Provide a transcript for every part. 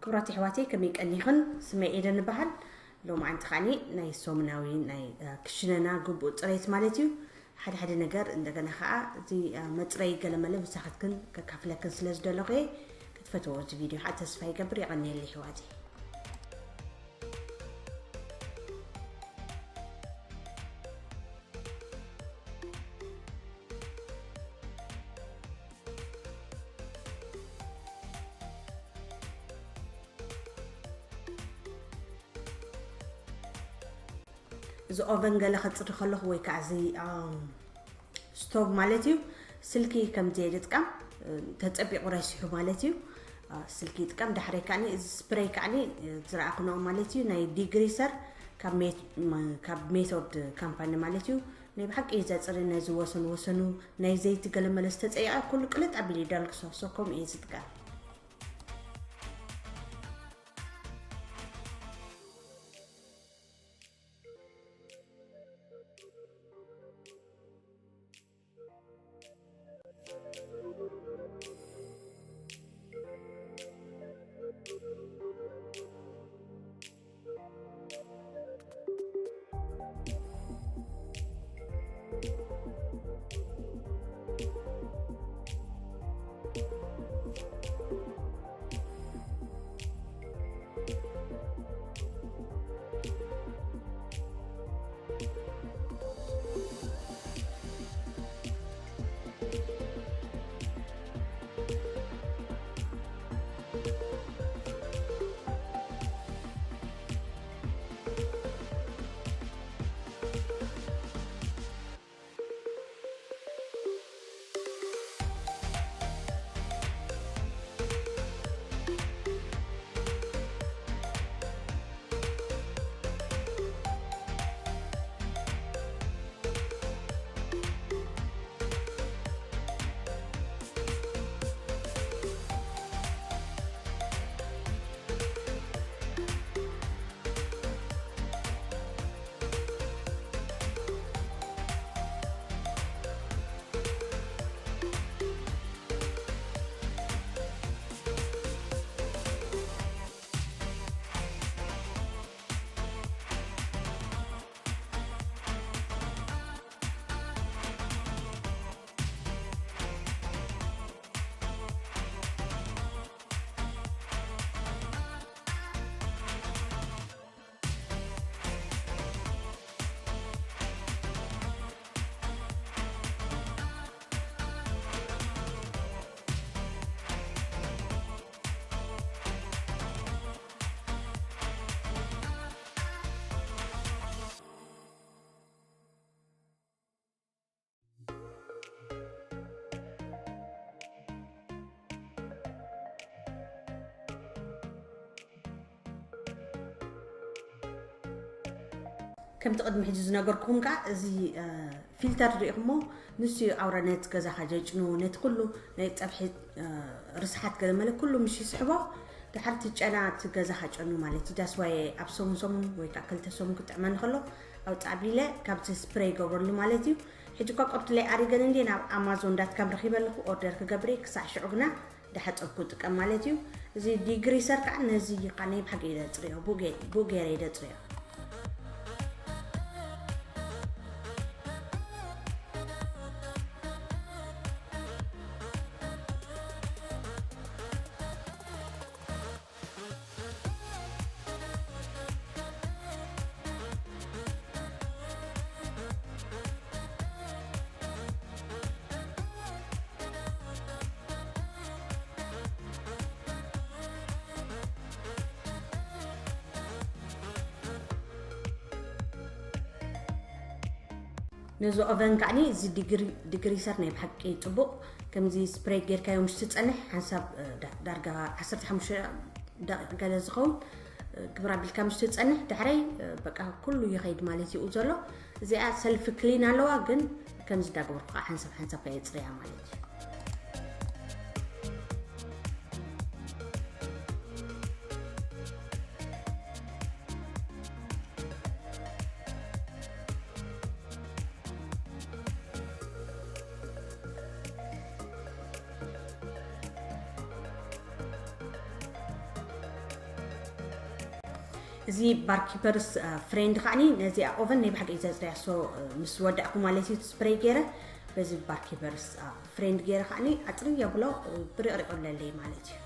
ክቡራት ኣሕዋተይ፣ ከመይ ቀኒኽን? ስመይ ኤደን እበሃል። ሎማዓንቲ ከዓኒ ናይ ሰሙናዊ ናይ፣ እ፣ ክሽነና ግቡእ ጽሬት ማለት እዩ። ሓደ ሓደ ነገር እንደገና ከኣ እቲ፣ እ፣ መጽረይ ገለመለ ምሳኻትክን ከካፍለክን ስለ ዝደለኹ እየ። ክትፈትዎ እዚ ቪድዮ ከኣ ተስፋ ይገብር። የቐንየለይ ኣሕዋተይ። እዚ ኦቨን ገለ ከጽሪ ከለኹ ወይ ከዓ እዚ፣ ኣም፣ ስቶቭ ማለት እዩ፣ ስልኪ ከም ዘየድጥቀም፣ እ፣ ተጸቢቑ ረሲሑ ማለት እዩ። እ፣ ስልኪ ይጥቀም። ዳሕረይ ከዓኒ እዚ ስፕሬይ ከዓኒ፣ እ፣ ዝረኣኹ ንኦ ማለት እዩ፣ ናይ ዲግሪሰር ካብ ሜት-፣ ም-፣ ካብ ሜቶድ ካምፓኒ ማለት እዩ። ናይ ብሓቂ እዩ ዘጽሪ። ነዚ ወሰኑ ወሰኑ ናይ ዘይቲ ገለመለ ዝተጸየቐ ኩሉ ቅልጥ ኣቢሉ ይደልግሶ። ሶ ከምኡ እየ ዝጥቀም። ከምቲ ቅድሚ ሕጂ ዝነገርኩኹም ከኣ፣ እዚ፣ እ፣ ፊልተር ርኢኹሞ፣ ንሱ እዩ ኣውራ ነቲ ገዛኻ ጀጭኑ፣ ነቲ ኩሉ ናይ ጸብሒ፣ እ፣ ርስሓት ገለ መለ ኩሉ ምሽ ይስሕቦ። ድሓር እቲ ጨና እቲ ገዛኻ ጨኑ ማለት እዩ። ዳስ ዋይ ኣብ ሰሙን ሰሙን ወይ ከኣ ክልተ ሰሙን ክጥዕመኒ ከሎ፣ ኣውጻእ ኣቢለ ካብቲ ስፕሬይ ይገብረሉ ማለት እዩ። ሕጂ እኳ ቅርቱለይ ኣሪገን እንድየ ናብ ኣማዞን ዳት ካም ረኺበ ኣለኹ፣ ኦርደር ክገብር እየ። ክሳዕ ሽዑ ግና ዳሓጸብኩ ጥቀም ማለት እዩ። እዚ ዲግሪሰር ከዓ ነዚ እዩ፣ ከዓ ናይ ብሓቂ እዩ ደጽርዮ፣ ብኡ ገ-፣ ብኡ ገይረ እዩ ደጽርዮ። ነዚ ኦቨን ከዓኒ እዚ ዲግሪ-፣ ዲግሪሰር ናይ ብሓቂ ጽቡቕ። ከምዚ ስፕሬይ ጌርካዮ ምስ ትጸንሕ ሓንሳብ፣ እ፣ ዳ-፣ ዳርጋ ዓሰርተ ሓሙሽተ ደቂቕ ገለ ዝኸውን፣ እ፣ ግብር ኣቢልካ ምስ ትጸንሕ ዳሕረይ፣ እ፣ በቃ ኩሉ ይኸይድ ማለት እዩ ዘሎ። እዚኣ ሰልፍ ክሊን ኣለዋ፣ ግን ከምዚ እንዳገበርኩ ከዓ ሓንሳብ ሓንሳብ ከየጽርያ ማለት እዩ። እዚ ባርኪፐርስ ፍሬንድ ከዓኒ ነዚኣ ኦቨን ናይ ብሓቂ እዩ ዘፅርያ። ሶ ምስ ወዳእኩ ማለት እዩ ስፕሬይ ገይረ በዚ ባርኪፐርስ ፍሬንድ ገይረ ከዓኒ ኣፅርየ ብሎ ብርቕሪቑ ኣለለይ ማለት እዩ።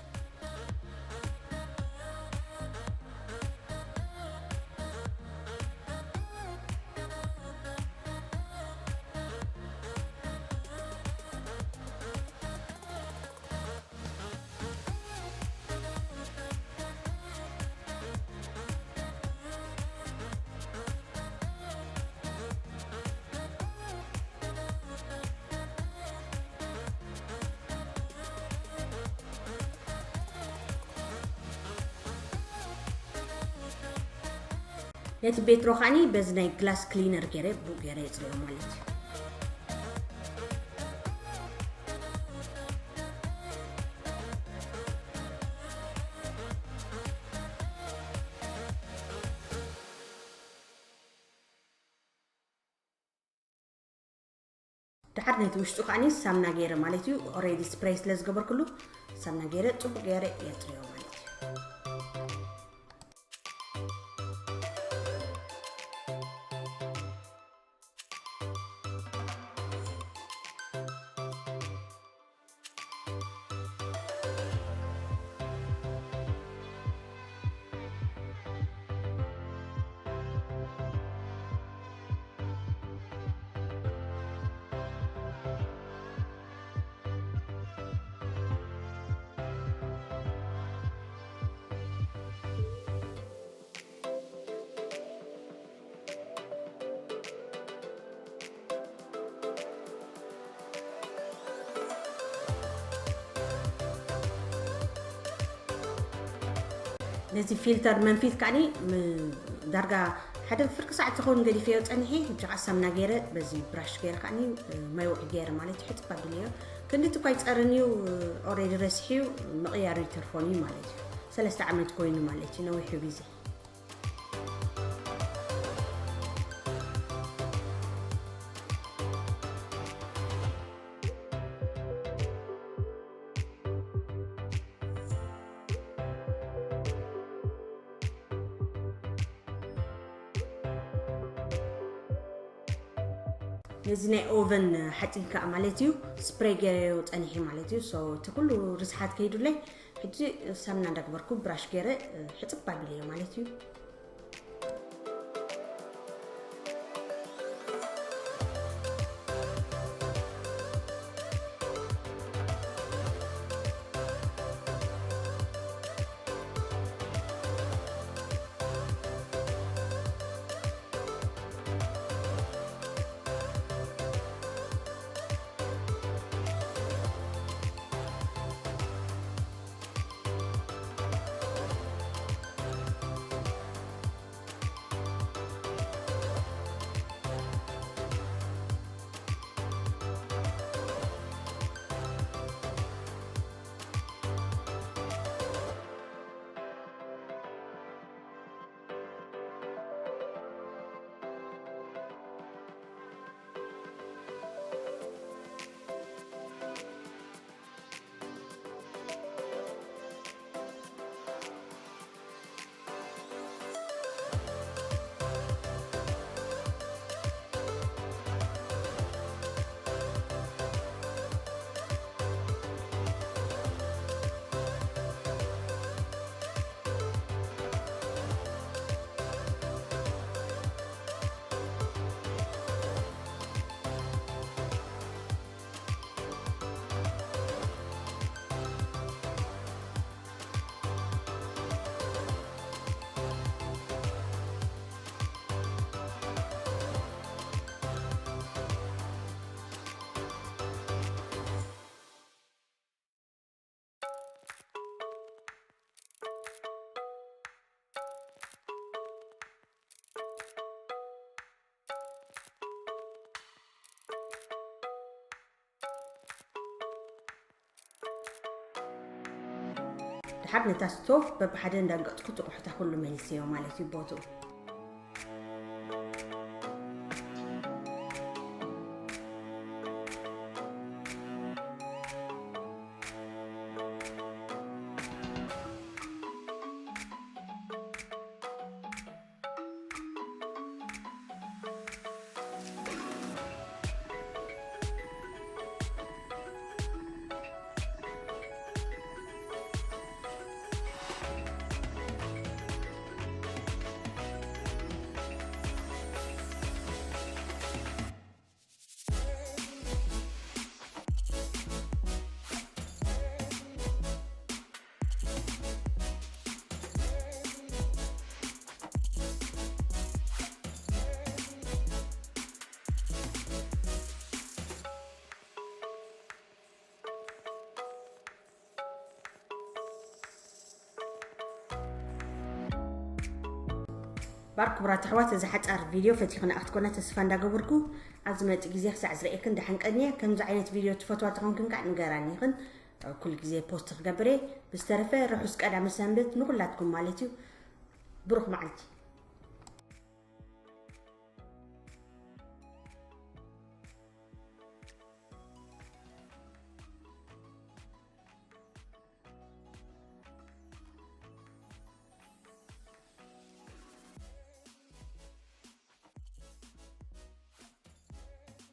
ነቲ ቤትሮ ከዓኒ በዚ ናይ ግላስ ክሊነር ገይረ ብኡ ገይረ የፅርዮ ማለት እዩ። ድሓር ነቲ ውሽጡ ከዓኒ ሳምና ገይረ ማለት እዩ። ኦሬዲ ስፕሬይ ስለ ዝገበርኩሉ ሳምና ገይረ ፅቡቅ ገይረ የፅርዮ ማለት እዩ። ነዚ ፊልተር መንፊት ከዓኒ ዳርጋ ሓደ ፍርቂ ሰዓት ዝኸውን ገዲፈዮ ፀኒሐ። ሕጂ ከዓ ሳምና ገይረ በዚ ብራሽ ገይረ ከዓኒ ማይ ውዒ ገይረ ማለት እዩ ሕፅብ ኣቢለዮ። ክንድቲ እኳ ይፀርን እዩ፣ ኦሬዲ ረስሕዩ ምቕያሩ ይተርፎን እዩ ማለት እዩ። ሰለስተ ዓመት ኮይኑ ማለት እዩ፣ ነዊሑ ግዜ። ነዚ ናይ ኦቨን ሓፂን ከዓ ማለት እዩ ስፕሬይ ገይረዮ ፀኒሐ ማለት እዩ። So እቲ ኩሉ ርስሓት ከይዱለይ ሕጂ ሳምና እንዳግበርኩ ብራሽ ገይረ ሕፅብ ኣቢለዮ ማለት እዩ። ድሓር ነታ ስቶፍ በብሓደ እንዳንቀጽኩ ትቑሕታ ኩሉ መሊሰዮ ማለት እዩ ቦትኡ። ባር ክቡራት ኣሕዋት፣ እዚ ሓጻር ቪድዮ ፈቲኽን ኣኽትኮነ ተስፋ እንዳገበርኩ፣ ኣብዚ መጺ ግዜ ክሳዕ ዝርእየክን ደሓን ቀንየ። ከምዚ ዓይነት ቪድዮ ትፈትዋ ተኾንክን ከዓ ንገራኒ ይኽን። ኩሉ ግዜ ፖስት ክገብር እየ። ብዝተረፈ ርሑስ ቀዳመ ሰንበት ንኹላትኩም ማለት እዩ። ብሩኽ መዓልቲ።